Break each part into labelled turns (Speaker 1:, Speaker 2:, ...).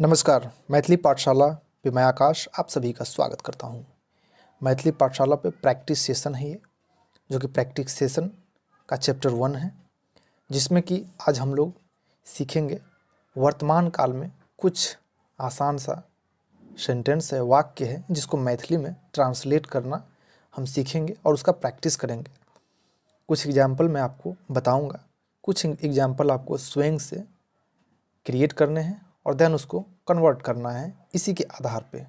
Speaker 1: नमस्कार, मैथिली पाठशाला पे मैं आकाश आप सभी का स्वागत करता हूं। मैथिली पाठशाला पे प्रैक्टिस सेशन है ये, जो कि प्रैक्टिस सेशन का चैप्टर 1 है, जिसमें कि आज हम लोग सीखेंगे वर्तमान काल में कुछ आसान सा सेंटेंस है, वाक्य है, जिसको मैथिली में ट्रांसलेट करना हम सीखेंगे और उसका प्रैक्टिस करेंगे। कुछ एग्जाम्पल मैं आपको बताऊंगा, कुछ एग्जाम्पल आपको स्वयं से क्रिएट करने हैं और then उसको कन्वर्ट करना है इसी के आधार पे।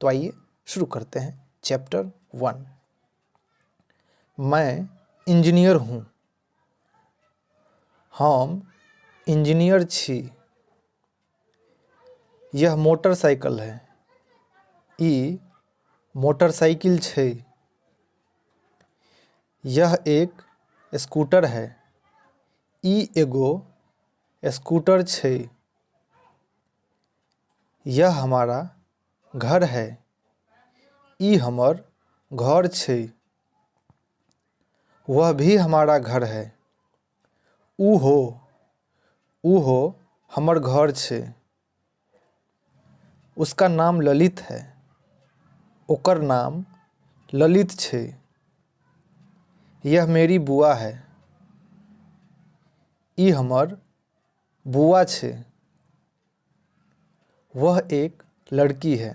Speaker 1: तो आइए शुरू करते हैं चैप्टर 1। मैं इंजीनियर हूँ। हम इंजीनियर छी। यह मोटरसाइकिल है। ई मोटरसाइकिल छै। यह एक स्कूटर है। ई एगो स्कूटर छै। यह हमारा घर है। ई हमर घर छै। वह भी हमारा घर है। उहो, उहो हमर घर छै। उसका नाम ललित है। ओकर नाम ललित छै। यह मेरी बुआ है। ई हमर बुआ छै। वह एक लड़की है।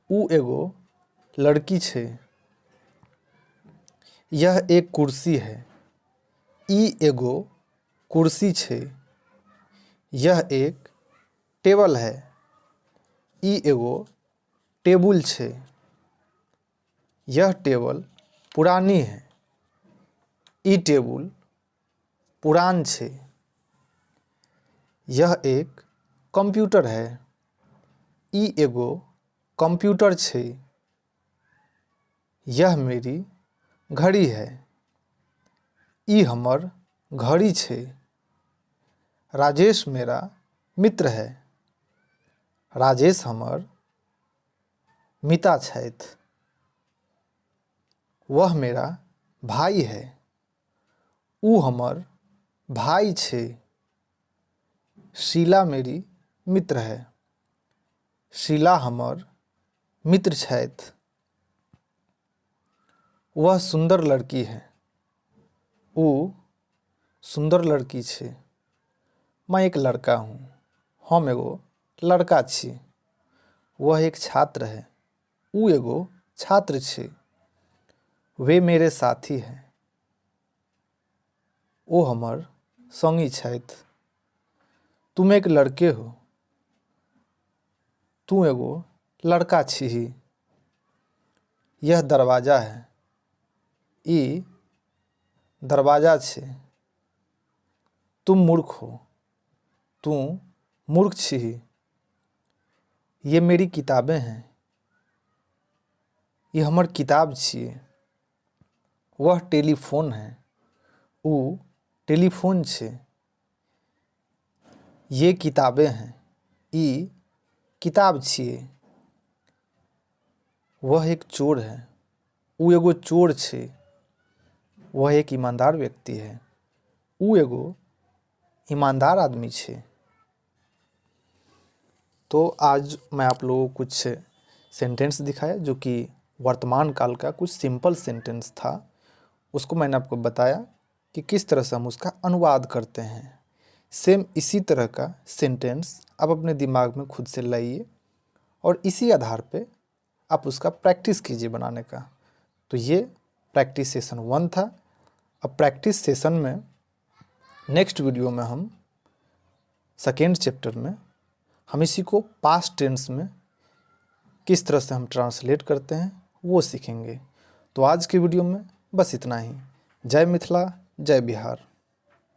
Speaker 1: ऊ एगो लड़की छै। यह एक कुर्सी है। ई एगो कुर्सी छै। यह एक टेबल है। ई एगो टेबुल छै। यह टेबल पुरानी है। ई टेबुल पुरान छै। यह एक कंप्यूटर है। ई एगो कंप्यूटर छै। यह मेरी घड़ी है। ई हमर घड़ी छै। राजेश मेरा मित्र है। राजेश हमर मिता छथि। वह मेरा भाई है। ऊ हमर भाई छै। शीला मेरी मित्र है। शीला हमर मित्र छथि। वह सुंदर लड़की है। ऊ सुंदर लड़की छै। मैं एक लड़का हूँ। हम एगो लड़का छी। वह एक छात्र है। ऊ एगो छात्र छै। वे मेरे साथी हैं। ओ हमर संगी छथि। तुम एक लड़के हो। तू एगो लड़का छीही। यह दरवाजा है। ई दरवाजा छै। तुम मूर्ख हो। तू मूर्ख छीही। ये मेरी किताबें हैं। ये हमर किताब छियै। वह टेलीफोन है। ऊ टेलीफोन छै। ये किताबें हैं। ई किताब छियै। वह एक चोर है। ऊ एगो चोर छै। वह एक ईमानदार व्यक्ति है। ऊ एगो ईमानदार आदमी छै। तो आज मैं आप लोगों को कुछ सेंटेंस दिखाया जो कि वर्तमान काल का कुछ सिंपल सेंटेंस था। उसको मैंने आपको बताया कि किस तरह से हम उसका अनुवाद करते हैं। सेम इसी तरह का सेंटेंस आप अपने दिमाग में खुद से लाइए और इसी आधार पे आप उसका प्रैक्टिस कीजिए बनाने का। तो ये प्रैक्टिस सेशन 1 था। अब प्रैक्टिस सेशन में नेक्स्ट वीडियो में हम सेकेंड चैप्टर में हम इसी को पास्ट टेंस में किस तरह से हम ट्रांसलेट करते हैं वो सीखेंगे। तो आज के वीडियो में बस इतना ही। जय मिथिला, जय बिहार।